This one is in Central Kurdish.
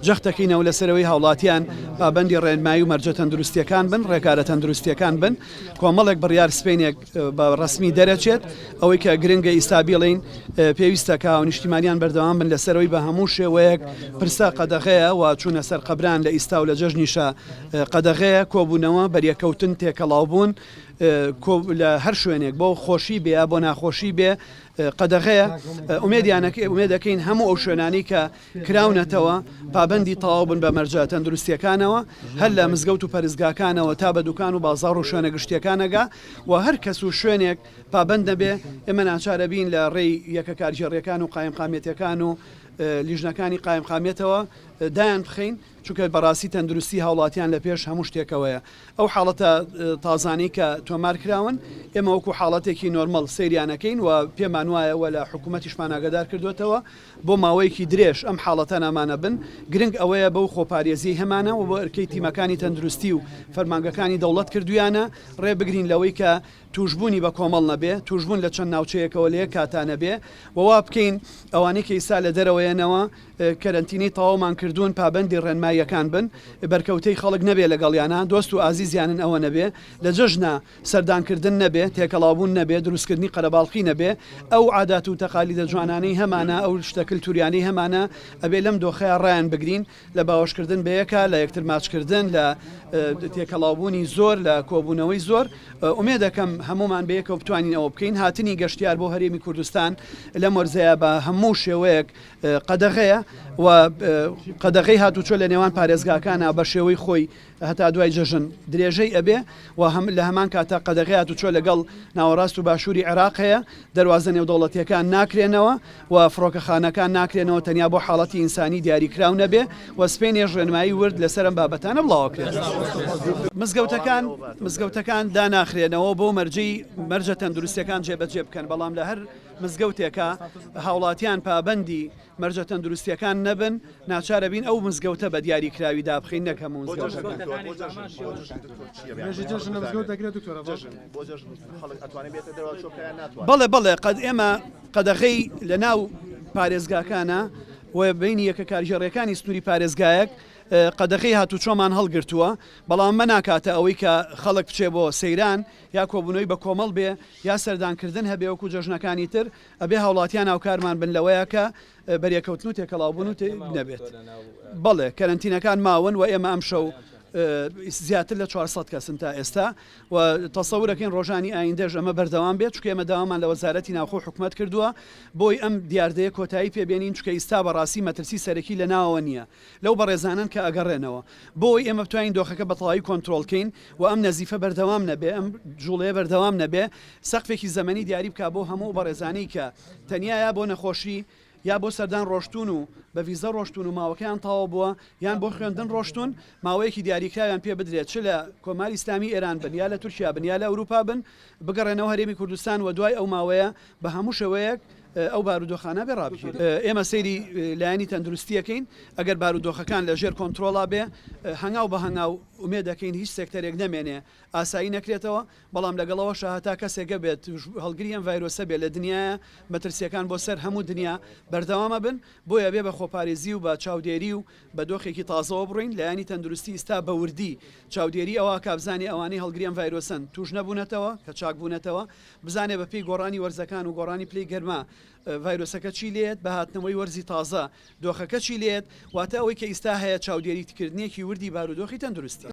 جەخت دەکەینەوە لەسەر ئەوەی هاوڵاتیان پابەندی ڕێنمایی و مەرجە تەندروستییەکان بن، ڕێکارە تەندروستییەکان بن. کۆمەڵێک بڕیار سبەینێک بە ڕەسمی دەرەچێت. ئەوەی کە گرنگە ئیستا بیڵێین پێویستە کە هاونیشتیمانیان بەردەوام بن لەسەر ئەوەی بە هەموو شێوەیەک پرسە قەدەغەیە و چوونە سەر قەبران لە ئیستا و لە جەژنیشا قەدەغەیە، کۆبوونەوە، بەریەککەوتن، تێکەڵاوبوون لە هەر شوێنێک بۆ خۆشی بێ یا بۆ ناخۆشی بێ قەدەغەیە. ئومێد دەکەین هەموو ئەو شوێنانەی کە کراونەتەوە پابەندی تەواو بن بە مەرجە تەندروستییەکانەوە، هەر لە مزگەوت و پەرستگاکانەوە تا بە دوکان و بازاڕ و شوێنە گشتییەکانەگا و هەر کەس و شوێنێک پابەند نەبێ ئێمە ناچارەبین لە ڕێی یەکە کارگێڕییەکان و قایمقامیەتەکان و لیژنەکانی قایمقامیەتەوە دایان بخەین، چونکە بەڕاستی تەندروستی هاوڵاتیان لە پێش هەموو شتێکەوەیە. ئەو حاڵەتە تازانەی کە تۆمار کراون ئێمە وەکو حاڵەتێکی نۆرمەڵ سەیریان ئەکەین و پێمان وایە و لە حکوومەتیشمان ئاگادار کردووەتەوە بۆ ماوەیەکی درێژ ئەم حاڵەتانە ئەمانە بن، گرنگ ئەوەیە بەو خۆپارێزیەی هەمانە و بۆ ئەرکەی تیمەکانی تەندروستی و فەرمانگەکانی دەوڵەت کردوویانە ڕێ بگرین لەوەی کە تووشبوونی بە کۆمەڵ نەبێ، تووشبوون لە چەند ناوچەیەکەوە لە یەک کاتا نەبێ و وا بکەین ئەوانەی کە ئیستا لە دەرەوەیەنەوە کەرەنتینەی تەواومان کردوون پابەندی ڕێنماییەکان بن، بەرکەوتەی خەڵک نەبێ لەگەڵیانا، دۆست و ئازیزیانن ئەوە نەبێ، لە جەژنا سەردانکردن نەبێ، تێکەڵاوبوون نەبێ، دروستکردنی قەرەباڵخی نەبێ، ئەو عادات و تەقالیدە جوانانەی هەمانە، ئەو شتە کلتوریانەی هەمانە ئەبێ لەم دۆخەیا ڕایان بگرین، لە باوەشکردن بەیەکا، لە یەکتر ماچکردن، لە تێکەڵاوبوونی زۆر، لە کۆبوونەوەی زۆر، ئومێدەکەم هەموومان بەیەکەوە بتوانین ئەوە بکەین. هاتنی گەشتیار بۆ هەرێمی کوردستان لەم وەرزەیا بە هەموو شێوەیەک قەدەغەیە و قەدەغەی هاتوچۆ لە نێوان پارێزگاکانا بە شێوەی خۆی هەتا دوای جەژن درێژەی ئەبێ و هەم لە هەمان کاتا قەدەغەی هاتوچۆ لەگەڵ ناوەڕاست و باشووری عێراق هەیە، دەروازە نێودەوڵەتییەکان ناکرێنەوە و فڕۆکەخانەکان ناکرێنەوە تەنیا بۆ حاڵەتی ئینسانی دیاریکراو نەبێ و سبەینێش ڕێنمایی ورد لەسەر ئەم بابەتانە بڵاوەکرێتەوە. مزگەوتەکان مزگەوتەکان داناخرێنەوە بەو مەرجەی مەرجە تەندروستییەکان جێبەجێ بکەن، بەڵام لە هەر مزگەوتێکا هاوڵاتیان پابەندی مەرجە تەندروستیەکان نەبن، ناچارەبین ئەو مزگەوتە بە دیاری کراوی دابخەین نەک هەموو مزگەوتەکان. بەڵێ بەڵێ قەد ئێمە قەدەغەی لە ناو پارێزگاکانە و بینی یەکە کارگێڕیەکانی سنووری پارێزگایەک قەدەغەی هاتوچۆمان هەڵگرتووە، بەڵام ئەمە ناکاتە ئەوەی کە خەڵک بچێ بۆ سەیران یا کۆبوونەوەی بە کۆمەڵ بێ یا سەردانکردن هەبێ وەکو جەژنەکانی تر، ئەبێ هاوڵاتیان هاوکارمان بن لەوەیا کە بەرێکەوتن و تێکەڵاوبوون و نەبێت. بەڵێ کەرەنتینەکان ماون و ئێمە ئەمشەو زیاتر لە 400 کەسن تا ئێستا و تەسەورەکەین ڕۆژانی ئایندەش ئەمە بەردەوام بێت چونکە ئێمە داوامان لە وەزارەتی ناوخۆ و حکومەت کردووە بۆی ئەم دیاردەیە کۆتایی پێبێنین چونکە ئیستا بەڕاستی مەترسی سەرەکی لە ناوەوە نییە لەو بەڕێزانەن کە ئەگەڕێنەوە بۆ ئەوەی ئێمە بتوانین دۆخەکە بە تەواوی کۆنترۆڵ کەین و ئەم نەزیفە بەردەوام نەبێ، ئەم جوڵەیە بەردەوام نەبێ، سەقفێکی زەمەنی دیاری بکا بۆ هەموو ئەو بەڕێزانەی کە تەنیا یا بۆ نەخۆشی یا بۆ سەردان ڕۆشتوون و بە ڤیزە ڕۆشتوون و ماوەکەیان تەواو بووە یان بۆ خوێندن ڕۆشتوون، ماوەیەکی دیاریکراویان پێ بدرێت چ لە کۆماری ئیسلامی ئێران بن یا لە تورکیا بن یا لە ئەوروپا بن بگەڕێنەوە هەرێمی کوردستان و دوای ئەو ماوەیە بە هەموو شێوەیەک ئەو بارودۆخانە بێ ڕابگیرێت. ئێمە سەیری لایەنی تەندروستی ئەکەین، ئەگەر بارودۆخەکان لە ژێر کۆنترۆڵا بێ، هەنگاو بە هەنگاو ئومێد ئەکەین هیچ سێکتەرێک نەمێنێ ئاسایی نەکرێتەوە، بەڵام لەگەڵ ئەوەشا هەتا کەسێک هەبێت هەڵگری ئەم ڤایرۆسە بێ لە دنیایا، مەترسییەکان بۆ سەر هەموو دنیا بەردەوام ئەبن، بۆیە ئەبێ بە خۆپارێزی و بە چاودێری و بە دۆخێکی تازەوە بڕۆین، لایەنی تەندروستی ئیستا بە وردی چاودێری ئەوە ئەکا بزانێ ئەوانەی هەڵگری ئەم ڤایرۆسەن تووش نەبوونەتەوە کە چاک بوونەتەوە، بزانێ بە پێی گۆڕانی وەرزەکان و گۆڕانی پلەی گەرما ڤایرۆسەکە چی لێت، بە هاتنەوەی وەرزی تازە دۆخەکە چی لێت، واتە ئەوەی کە ئیستا هەیە چاودێریکردنێکی وردی بارودۆخی تەندروستی.